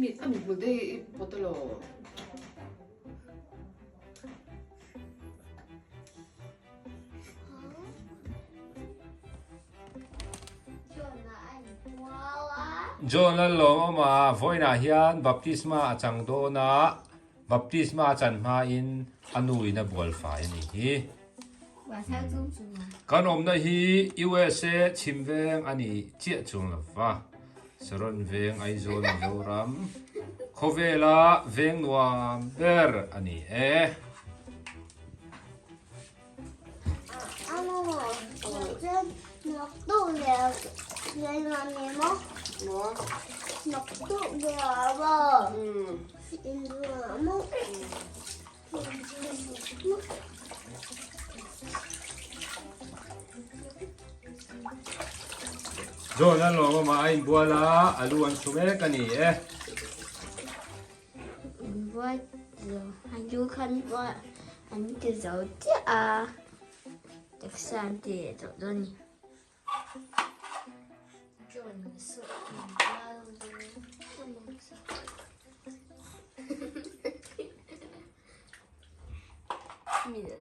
mit a mithmul te hi i pawt elaw? John Lalawm awma vawiinah hian baptisma a chang dawn a, baptisma a chan hmain a nuin a bual fai a nih hi. Kan awmna hi USA chhim veng a ni chiah chuang lo va, Saron veng Aizawl Mizoram khawvela veng nuam ber a ni e. John a lawm awm a, a inbual a, a lu an su mek a ni e. Inbual zo a lu khan pawh an ti zo chiah a, taksa an ti leh tawh dawn a ni.